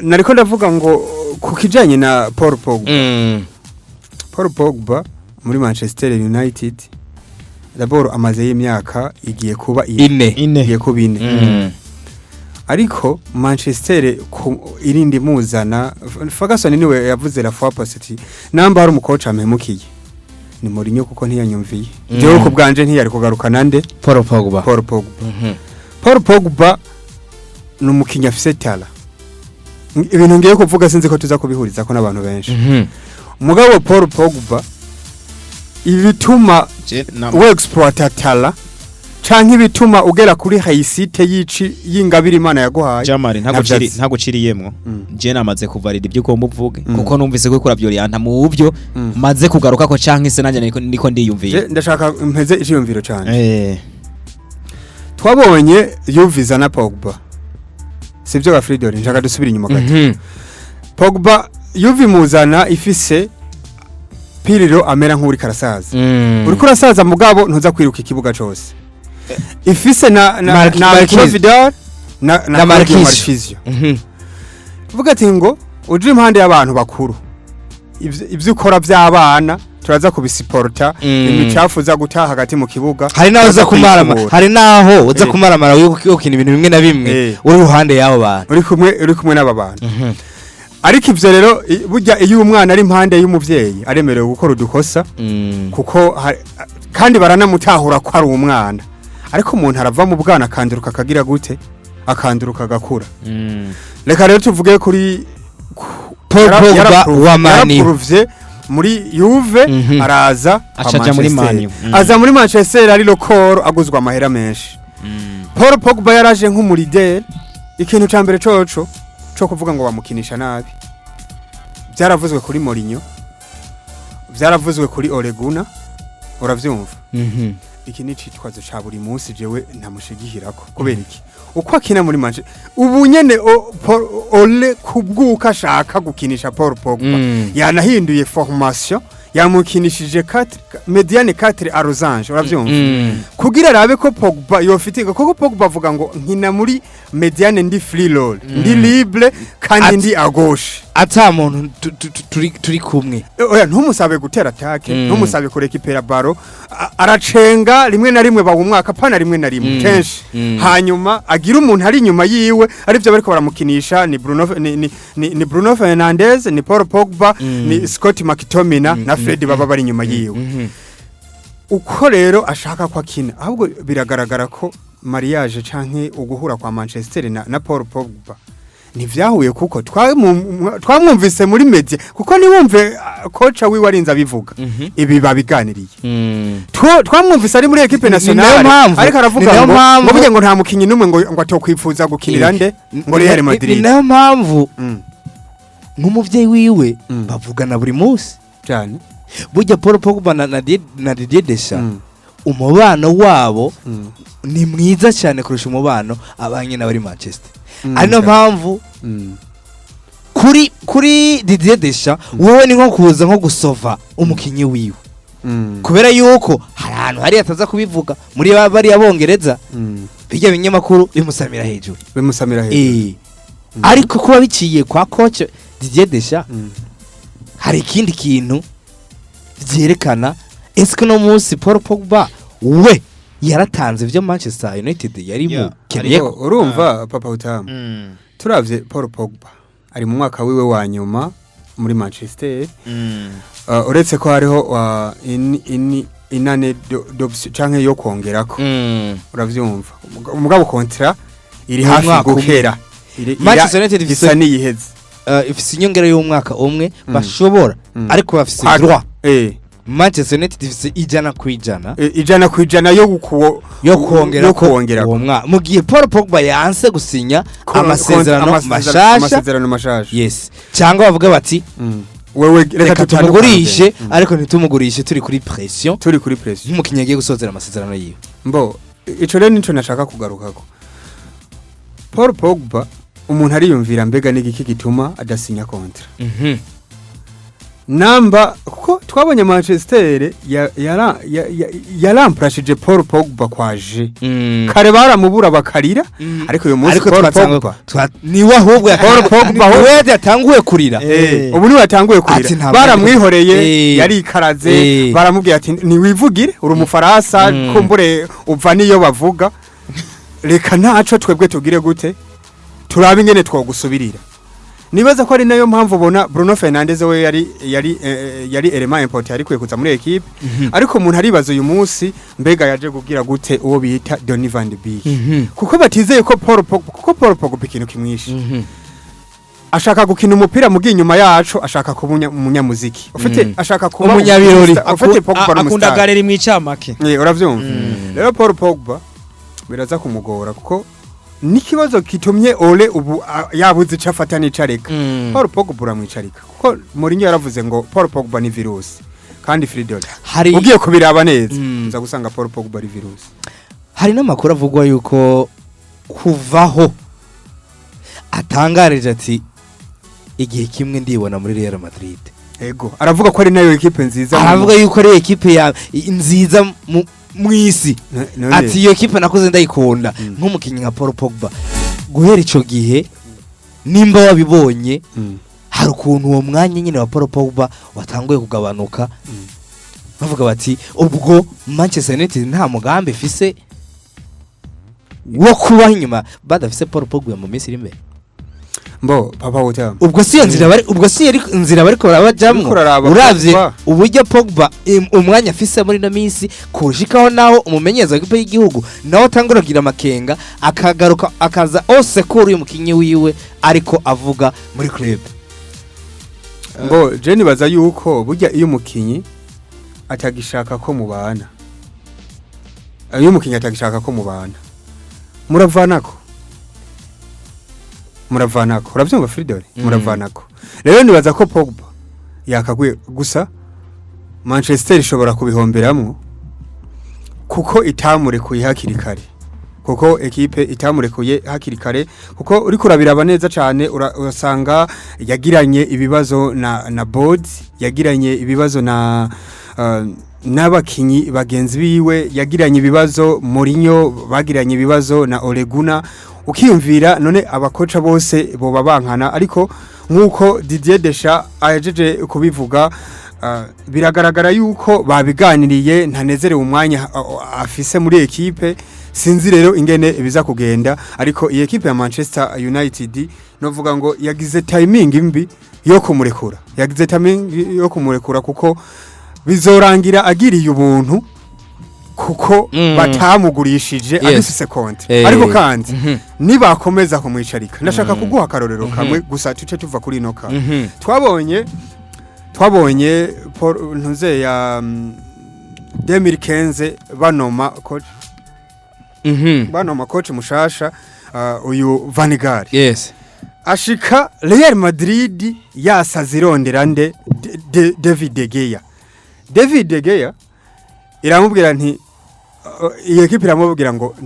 Nariko ndavuga ngo ku kijanye na Paul Pogba, Paul Pogba muri Manchester United, d'abord amaze y'imyaka igiye kuba 4. 4. Igiye kuba 4. Ariko Manchester irindi muzana, Ferguson niwe yavuze la fois passée ati namba hari umukoca ampemukiye ni Mourinho, kuko ntiyanyumviye. Jewe ku bwanje ntiyari kugarukana nde? Paul Pogba. Paul Pogba. Paul Pogba ni umukinnyi afise talent. Ibintu ngiye kuvuga sinzi ko tuza kubihuriza ko n'abantu benshi. Mugabo Paul Pogba, ibituma we exploiter talent canke ibituma ugera kuri réussite yici y'ingabire Imana yaguhaye, Jamari, ntago navyo ciri azi. Ntago ciriyemwo. Je namaze kuvalida ibyo ugomba uvuge, kuko numvise ko kuravyorienta mu byo maze kugaruka ko canke se nanje niko ndiyumviye. Je ndashaka mpeze iciyumviro canje. Twabonye Juve na Pogba, sivyo ga Fridolin? Nshaka dusubira inyuma gato. Pogba, Juve imuzana ifise Pirlo amera nk'uri karasaza. Uriko urasaza, mugabo ntuza kwiruka ikibuga cose. Ifise na na Marquis. Arturo Vidal na Na Claudio Marquisio. Marchisio. Vuga ati ngo uje impande y'abantu bakuru, ivyo ukora by'abana turaza kubisiporta. Imicafu uza gutaha hagati mu kibuga, Hari naho uza turaza kumarama, kuyikubura. hari naho uza kumaramara ukina ibintu bimwe na bimwe uri iruhande y'abo bantu. Uri kumwe n'aba bantu. Ariko ivyo rero, burya iyo umwana ari impande y'umuvyeyi aremerewe gukora udukosa, kuko kandi baranamutahura ko ari umwana. Ariko umuntu arava mu bwana akanduruka, akagira gute, akanduruka agakura. Reka rero tuvuge kuri Paul Pogba wa Man U. Yarapuruvye muri Juve, araza kwa Aca aja muri Manchester. Man U. Aza muri Manchester ari lokoro, aguzwa amahera menshi. Paul Pogba yaraje nk'umu leader. Ikintu ca mbere coco co kuvuga ngo bamukinisha nabi, byaravuzwe kuri Mourinho, byaravuzwe kuri Ole Gunnar, uravyumva? Iki ni icitwazo ca buri munsi. Jewe ntamushigihirako. Kubera iki? Uko akina muri Manchester ubu nyene, Ole kubwuka ashaka gukinisha Paul Pogba, yanahinduye formation, yamukinishije 4 médiane, 4 à losange, uravyumva? Kugira arabe ko Pogba yofitinga, kuko Pogba avuga ngo nkina muri médiane ndi free role, ndi libre kandi ndi à gauche. Ata muntu turi kumwe. Oya, ntumusabe gutera attaque, ntumusabe kurekipera ballon. Aracenga rimwe na rimwe, bawa umwaka pana rimwe na rimwe, kenshi. Hanyuma agira umuntu ari inyuma yiwe, arivyo bariko baramukinisha ni Bruno, ni Bruno Fernandes, ni Paul Pogba, ni Scott McTominay na Fred baba bari inyuma yiwe. Uko rero ashaka ko akina, ahubwo biragaragara ko mariage canke uguhura kwa Manchester na Paul Pogba ntivyahuye, kuko twamwumvise muri media, kuko niwumve coach wiwe arinze abivuga, ibi babiganiriye. Twamwumvise ari muri équipe Ni nayo nationale, ariko ni aravuga nayo ngo ngo burya ngo nta mukinyi n'umwe ngo atokwifuza gukinira nde, ngo Real Ni Madrid. nayo mpamvu nk'umuvyeyi wiwe bavugana buri munsi. Cyane. Burya Paul Pogba na Didier Deschamps, umubano wabo ni mwiza cyane kurusha umubano abanye n'abari Manchester. Ari nayo mpamvu kuri Didier Deschamps, wowe ni nko kuza nko gusova umukinyi wiwe, kubera yuko hari ahantu hari ataza kubivuga muri bariya bongereza, bijya binyamakuru bimusamira hejuru. Bimusamira hejuru. Ariko kuba biciye kwa coach Didier Deschamps, hari ikindi kintu vyerekana. Ese no munsi Paul Pogba we yaratanze ivyo Manchester United yari mukeneye? Ariko urumva, papa utamu, turavye Paul Pogba ari mu mwaka wiwe wa nyuma muri Manchester. Uretse ko hariho une année d'option canke yo kongerako, uravyumva? Umugabo contrat iri Ni hafi umwaka umwe. gukera. Manchester United isa n'iyiheze. Ifise inyongera y'umwaka umwe bashobora, ariko bafise droit. Manchester United ifise 100%. 100% yo gukuwo yo kongera yo ko kongerako. uwo mwaka, mu gihe Paul Pogba yanse gusinya amasezerano mashasha. Amasezerano mashasha. Yes, cyangwa bavuga bati Wewe reka reka tutandukane. tumugurishe, ariko ntitumugurishe turi kuri pression, Turi kuri pression, nk'umukinnyi agiye gusozera amasezerano yiwe. Mbo ico rero nico nashaka kugarukako. Paul Pogba, umuntu ariyumvira mbega n'igiki gituma adasinya contrat. Namba kuko twabonye Manchester yaramprashije Paul Pogba kwaje kare, baramubura bakarira, ariko uyu munsi ariko Paul twatanga Pogba niwe ahubwo Paul Pogba niwe yatanguye kurira. Ubu niwe yatanguye Ati kurira. ntabwo Baramwihoreye, yarikaraze, baramubwira ati: "Ntiwivugire, uri umufaransa, kumbure uva niyo bavuga, reka ntaco, twebwe tugire gute, turabe ingene twogusubirira." Nibaza ko ari nayo mpamvu ubona Bruno Fernandes we yari élément important, yari kwiye kuza muri équipe, ariko umuntu aribaza uyu munsi, mbega yaje kubwira gute uwo bita Donny van de Beek, kuko batizeye ko Paul Pogba, kuko Paul Pogba ikintu kimwishe, ashaka gukina umupira mugi inyuma yacu ashaka kuba umunyamuziki ufite, ashaka kuba Umunyabirori. ufite. Pogba Akunda n'umu star. Galerie mu icamake. Uravyumva rero, Paul Pogba biraza kumugora, kuko n'ikibazo kitumye Ole ubu yabuze ico afata n'ico areka. Paul Pogba uramwicarika, kuko Mourinho yaravuze ngo Paul Pogba ni virus, kandi Fridolin hari ugiye kubiraba neza, uza gusanga Paul Pogba ari virus. Hari n'amakuru avugwa yuko kuvaho atangarije ati: "Igihe kimwe ndibona muri Real Madrid." Ego, aravuga ko ari nayo équipe nziza. Aravuga yuko ari équipe ya nziza mu isi. None Ati: "Iyo équipe nakuze ndayikunda." Nk'umukinnyi nka Paul Pogba, guhera ico gihe, nimba wabibonye, hari ukuntu uwo mwanya nyine wa Paul Pogba watanguye kugabanuka, bavuga bati: "Ubwo Manchester United nta mugambi ifise wo kubaho inyuma badafise Paul Pogba mu minsi iri imbere." Mbo papa utamu. Ubwo si iyo nzira bariko barabajamwo? Uriko uraraba Uravye Pogba. uburyo Pogba umwanya afise muri ino minsi, kushikaho naho umumenyereza w'ikipe y'igihugu nawe atangura kugira amakenga, akagaruka akaza au secours y'umukinyi wiwe, ariko avuga muri club. Mbo je nibaza yuko burya iyo umukinyi atagishaka ko mubana, iyo umukinyi atagishaka ko mubana, muravanako, uravyumva Fridore? Muravanako. Rero nibaza ko Pogba yakagwiye gusa Manchester ishobora kubihomberamwo, kuko itamurekuye hakiri kare, kuko équipe itamurekuye hakiri kare, kuko uriko urabiraba neza cyane, urasanga yagiranye ibibazo na board, yagiranye ibibazo na n'abakinyi bagenzi biwe, yagiranye ibibazo Mourinho, bagiranye ibibazo na Ole Gunnar. Ukiyumvira none abakoca bose boba bankana? Ariko nk'uko Didier Deschamps ahejeje kubivuga, biragaragara yuko babiganiriye, ntanezerewe umwanya afise muri équipe. Sinzi rero ingene biza kugenda, ariko iyi équipe ya Manchester United novuga ngo yagize timing mbi yo kumurekura, yagize timing yo kumurekura, kuko bizorangira agiriye ubuntu kuko batamugurishije agifise contrat. Ariko kandi nibakomeza kumwicarika, ndashaka kuguha akarorero kamwe gusa tuce tuva kuri ino ka twabonye Paul ntuze ya 2015 banoma coach, banoma coach mushasha, uyu Van Gaal ashika Real Madrid yasaze irondera nde? David De Gea. David De Gea iramubwira nti, iyo équipe iramubwira ngo